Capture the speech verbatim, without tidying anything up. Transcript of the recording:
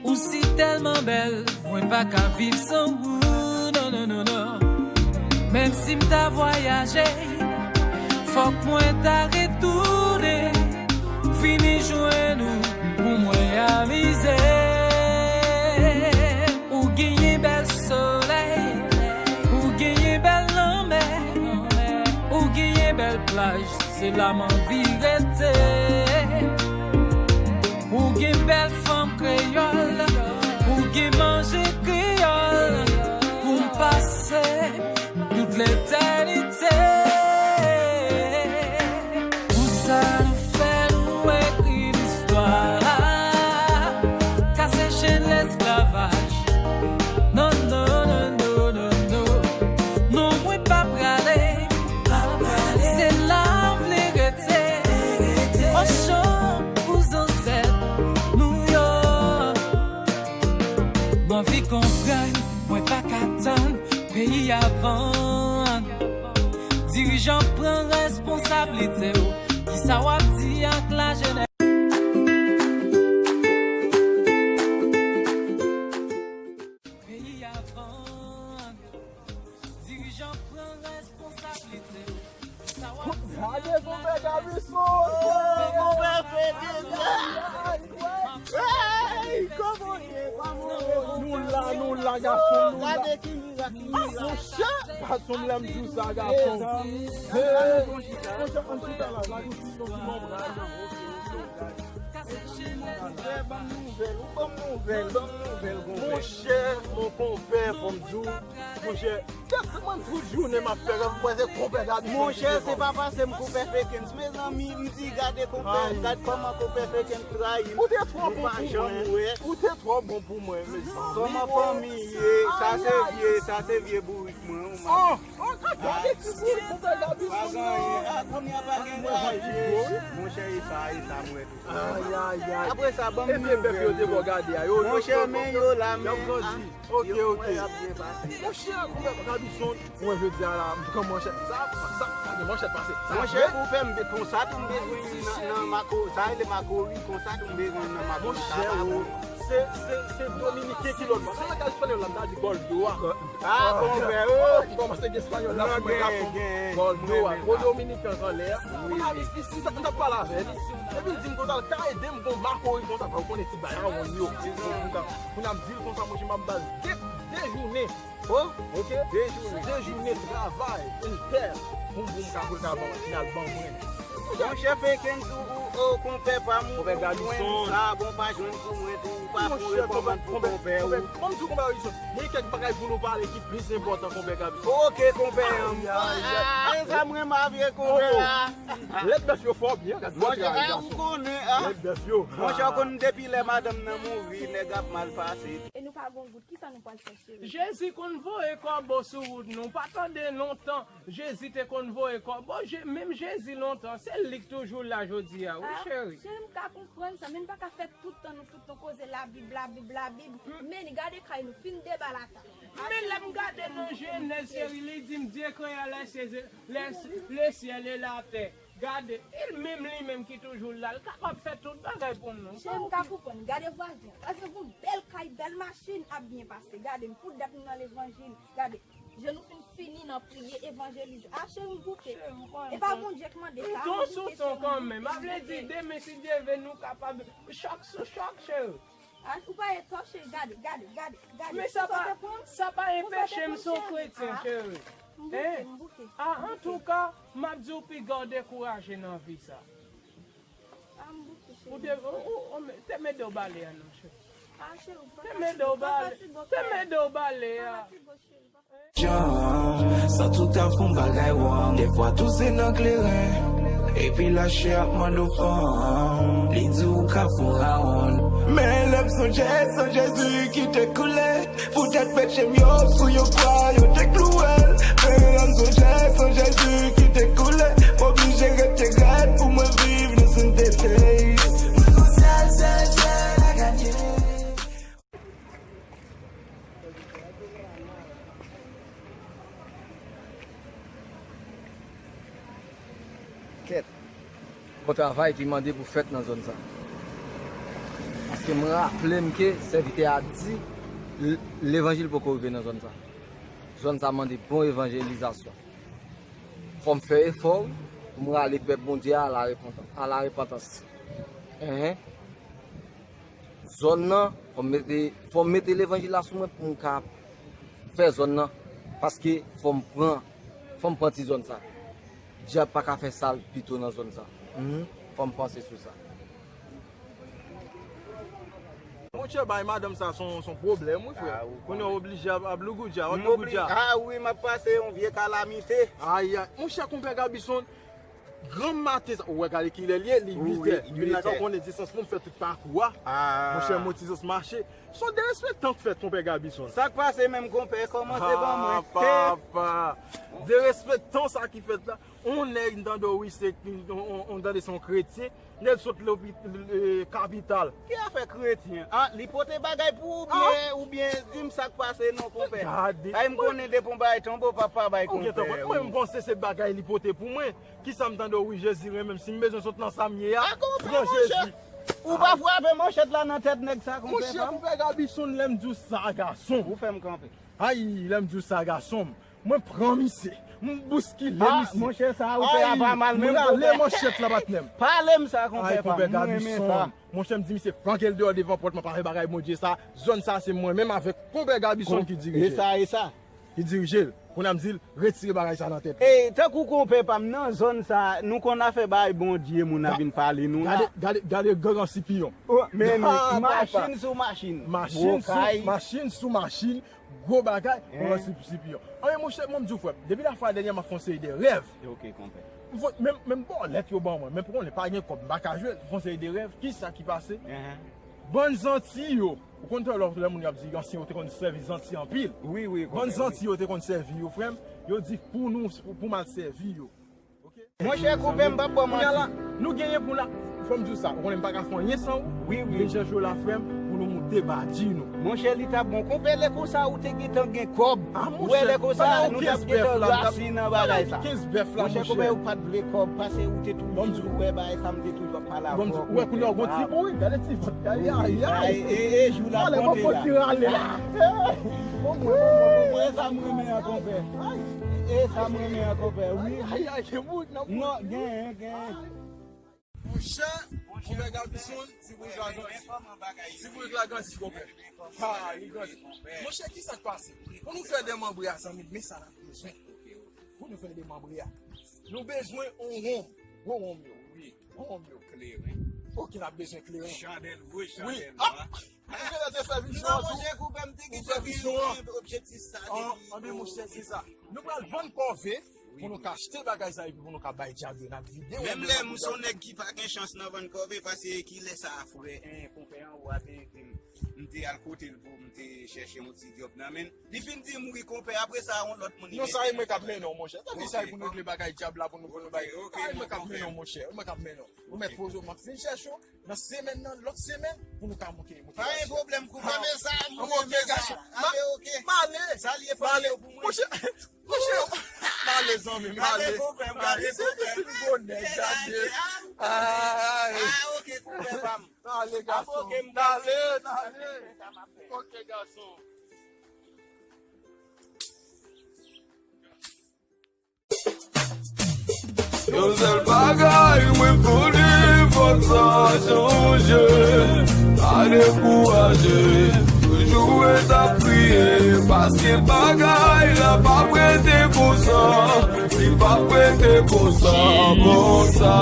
Ou si tèlman bèl, mwen pa ka viv san ou, non, non, non, non. Menm si m ta vwayaje, fòk mwen ta retounen, vini jwenn ou pou mwen amize. Ou genyen bèl solèy, ou genyen bèl lanmè, ou genyen bèl plaj. Se la m anvi rete. Ou gen bèl fanm kreyòl, ou gen manje kreyòl, pou m pase tout letènite. Pou sa nou fè, nou ekri listwa, kase chenn lesklavaj. Non, non, non, non, non, non. Non, mwen pa prale. Se la m vle rete. Ochan pou zansèt nou yo. M anvi konprann, mwen pa ka tann. Peyi a vann. Dirijan, pran responsablite w. Kisa w ap di ak lajenès? Peyi a vann. Dirijan, pran responsablite w. Gade konpè Gabison! Konpè Fedena! Hey! Kòman w ye? Kòman w ye? Nou la, nou la, gason, nou la. Gade ki mirak, ki mirak. Monchè, gason, lè m di w sa, gason. Hey! Monchè, ann chita la, la, nou chita sou yon bra. Monchè, ban m nouvèl, ou ban m nouvèl, ban m nouvèl, konpè. Monchè, mon konpè, fò m di w, monchè, kèk mwen tout jounen m ap fè rèv, mwen se konpè Gabison. Monchè, se pa pase m konpè Fekens, mezanmi, m di gade konpè, gad kòman konpè Fekens trayi m. Ou te twò bon pou mwen. Ou te twò bon pou mwen, mezanmi. Kòman fanmi ye? Sa se vye, sa se vye bourik mwen, ou man. Oh, gade ti bourik konpè Gabison nan. Ah, kounye a pa gen bagay. Monchè, e sa, e sa, mwen tou. Ay, ay, ay. Apre sa, ban m nouvèl yo. Monchè, men yo la, men. Ok, ok. Monchè, konpè Gabison, mwen jodi a la, m pran manchèt. Sa, sa, sa gen manchèt pase. Monchè, ou fè m be-, konsa tou m bezwen nan, nan mako, sa rele makori, konsa tou m bezwen nan makori. Monchè, se, se, se dominiken ki lòt bò. Se langaj espanyòl la, m ta di Gòldo a. Ah, konpè, oh. Ou kòmanse gen espanyòl la sou mwen, gason. Gòldo a. Gwo dominiken anlè a. Kounye a, li, li, m t ap pale avè li. Epi l di m konsa, l ka ede m gon makori konsa, ou konnen ti bagay a wonn yo. Kounye a, m di l konsa, monchè, m ap ba l de, de jounen. Oh, ok? De jounen. De jounen travay, entè. Pou, pou m ka, pou l ka ban, pou l ban mwen. Monchè Fekens, ou, ou, oh, konpè pa m, ou jwenn sa, bon, pa jwenn pou mwen tou, ou pa pou rekòmand pou konpè ou. Konpè, ban m di w, konpè Gabison, mwen gen kèk bagay pou nou pale ki plis enpòtan, konpè Gabison. Ok, konpè. Ay, ay, ay. Ah, e sa m renmen avè konpè la. Lèt bèf yo fò byen, gade. Monchè, ah, ou konnen, ah. Lèt bèf yo. Monchè, ou konn depi lè madanm nan mouri, nèg ap mal pase. E nou pa gon goud, kisa nou pral fè, cheri? Jezi konn voye kòbo sou wout nou, pa tande lontan. Jezi te konn voye kòbo, Je-, menm Jezi lontan, se li k toujou la jodi a, wi, cheri. Ah, cheri, m ka konprann sa, men n pa ka fè tout tan nou tout tan koze Labib, Labib, Labib. Men gade kay nou, fin debalata. Men lè m gade nan Jenèz, cheri, li di m, Dieu créa les cieux, les, le ciel et la terre. Gade, e menm li menm ki toujou la, l kapab fè tout bagay pou nou. Cheri, m ka konprann. Gade vwazen. Vwazen gon bèl kay, bèl machin, ap byen pase. Gade, m pou dat nou nan levanjil. Gade, je nou fin fini nan priye, evanjelize. Ah, cheri, m bouke. E pa Bondye k mande sa, m bouke, cheri, m bouke, m bouke. Ton sou ton kanmenm. A vle di, demen, si Dye vle, nou kapab chòk sou chòk, cheri. Ah, ou pa etòche, gade, gade, gade, gade. Men sa pa, sa pa enpeche m se yon kretyen, cheri. M bouke, m bouke. Ah, antouka, m ap di w piga w dekouraje nan vi sa. Ah, m bouke, cheri. Ou te, ou, ou, ou, te mede w bale a non, cheri. Ah, cheri, ou pa fatige, ou pa fatige, cheri. Te mede w bale a. Jan, sa tou ka fè yon bagay wrong. Dèfwa tou se nan kleren. Epi lachè ap mande w fanm. Li di w ka fè yon rawonn. Men lè m sonje san Jezi ki te koule. Poutèt peche m yo sou yon kwa yo te klouwe l. Men lè m sonje san Jezi ki te koule. M oblije rete rèd pou mwen viv nan sante. Mwen gon sèl, sèl, sèl a ganye. Kèt. Gon travay ki mande pou fèt nan zòn sa. Paske M raple m ke sèvitè a di l-, levanjil poko rive nan zòn sa. Zòn sa mande bon evanjelizasyon. Fò m fè efò wi, pou m rale pèp Bondye a a la repantans, a la repantans. Enhen. Zòn nan, fò m mete, fò m mete levanjil la sou mwen pou m ka fè zòn nan. Paske fò m pran, fò m pran ti zòn sa. Dyab pa ka fè sal pito nan zòn sa. Mhm. Fò m panse sou sa. Monchè, bay madanm sa son, son pwoblèm, wi, frè. Ah, ou konnen. Konnen w oblije ap, ap lougoudja, w ap lougoudja. Ah, wi, m ap pase yon vye kalamite. Ay, ay. Monchè, konpè Gabison, granm maten sa, ou wè gade kilè l ye, li uit è. Wi, uit è. Ou konnen distans pou m fè tout pakou a. Ah. Monchè, m wè ti zòs mache. Son derespektan k fèt, konpè Gabison. Sa k pase menm, konpè? Kòmanse ban mwen. Ah, papa. Derespektan sa ki fèt la. On nèg m tande w wi, se, on, on, on tande se yon kretyen. Nèg sot lopi-, e, kapital. Ki afè kretyen? Ah, li pote bagay pou ou byen, oubyen di m sa k pase non, konpè? Gade. Ay, m konnen depi yon bagay tonbe, w pap pa bay konpè. Mwen, m panse se bagay li pote pou mwen. Kisa m tande w wi, Jezi renmen m. Si m bezwen sot nan sa m ye a, pran Jezi. Ou pa frape manchèt la nan tèt nèg sa, konpè, pa m? Monchè, konpè Gabison, lè m di w sa, gason. Ou fè m kanpe. Ay, lè m di w sa, gason m. Mwen pran misye, m bouskile misye. Ah, monchè, sa ou fè a pa mal menm, konpè. Ay, m rale manchèt la, patnè m. Pale m sa, konpè, pa m. Ay, konpè Gabison. Monchè, m di misye flanke l deyò devan pòt mwen, pa fè bagay Bondye sa. Zòn sa se mwen menm avèk konpè Gabison ki dirije l. E sa, e sa. Ki dirije l. Kounye a m di l, retire bagay sa nan tèt ou. E, tankou konpè pa m nan zòn sa, nou konn afè bagay Bondye, moun ap vin pale nou la. Gade, gade, gade gangan Sipiyon. Oh, men machin sou machin. Machin sou machin. Gwo bagay, mwen rann Sipiyon. Anyen, monchè, mwen m di w, frè m, depi lafwa dènyèman m ap fè yon seri de rèv. Ok, konpè. M fon, menm, menm bòlèt yo ban mwen, men pou konnen pa gen kòb, m pa ka jwe, m fè yon seri de rèv. Kisa ki pase? Bann zanti yo, ou konn tande lè, lè moun yo ap di ansyen yo te konn sèvi zanti anpil. Wi, wi, konpè. Bann zanti yo te konn sèvi yo, frè m, yo di pou nou, pou, pou m al sèvi yo. Monchè, konpè, m p ap ba w manti. Kounye a la, nou genyen pou n a, fò m di w sa, ou konnen m pa ka fè anyen san ou. Wi, wi. Vin chèche w la, frè m, pou nou moute badji nou. Monchè, li t ap bon. Konpè, lè konsa, ou te gentan gen kòb. Ah, monchè, ou wè, lè konsa, nou t ap gentan rasi nan bagay sa. Kenz bèf la, monchè. Monchè, konpè, ou pa t vle kòb, paske ou te toujou wè bagay sa, m te toujou ap pale avè w. Ou wè, kounye a, ou gon ti bourik, gade ti vant, ay, ay, ay. E, e, jou la konte la. Bon, bon, bon, bon, bon, e sa m renmen an, konpè. E sa m renmen an, konpè, wi. Ay, ay, ay, gen bourik nan bourik. Non, gen, gen. Monchè, konpè Gabison, ti bourik la grandi. Ti bourik la grandi, konpè. Ha, li grandi. Monchè, kisa k pase? Pou nou fè demanbre a, zanmi, men sa n ap bezwen. Pou nou fè demanbre a, nou bezwen on wonm. Gwo wonm yo. Wi. Gwo wonm yo. Kleren. Ok, n ap bezwen kleren. Chandèl wouj, chandèl nwa. Ou genlè te fè vizyon an tou. Non, monchè, konpè, m te gentan gen objektif sa depi. Anben, monchè, se sa. Nou pral vann kòve pou nou ka achte bagay sa epi pou nou ka bay dyab yo, n ap vide. Menm lè m se yon nèg ki pa gen chans nan vann kòve, paske kilè sa a, frè, en, konpè an ou a te, te, m te al kote l pou m te chèche yon ti djòb nan men l. Li fin di m, wi, konpè, apre sa, yon lòt moun. Non, sa e mwen k ap mennen w, monchè. Tanpri, sa e pou nou regle bagay dyab la, pou nou, pou nou bay. Sa e mwen k ap mennen w, monchè. Mwen k ap mennen w. Ou mèt poze w, m ap vin chèche w. Nan semèn nan, lòt semèn, pou nou ka moute, moute. Pa gen pwoblèm, konpè, men sa, m renmen sa. Ok, gason. Ale, ok. M ale. Salye fanmi yo pou mwen. Monchè, monchè, m ale, zanmi, m ale. Ale, konpè, m ale, konpè. Se, se gwo nèg, gade. Ay. Ah, ok, konpè pa m. M ale, gason. M ale, m ale. Ok, gason. Yon sèl bagay mwen konnen, fòk sa chanje. Pa dekouraje, toujou ret ap priye, paske bagay la p ap rete konsa. Li p ap rete konsa, konsa.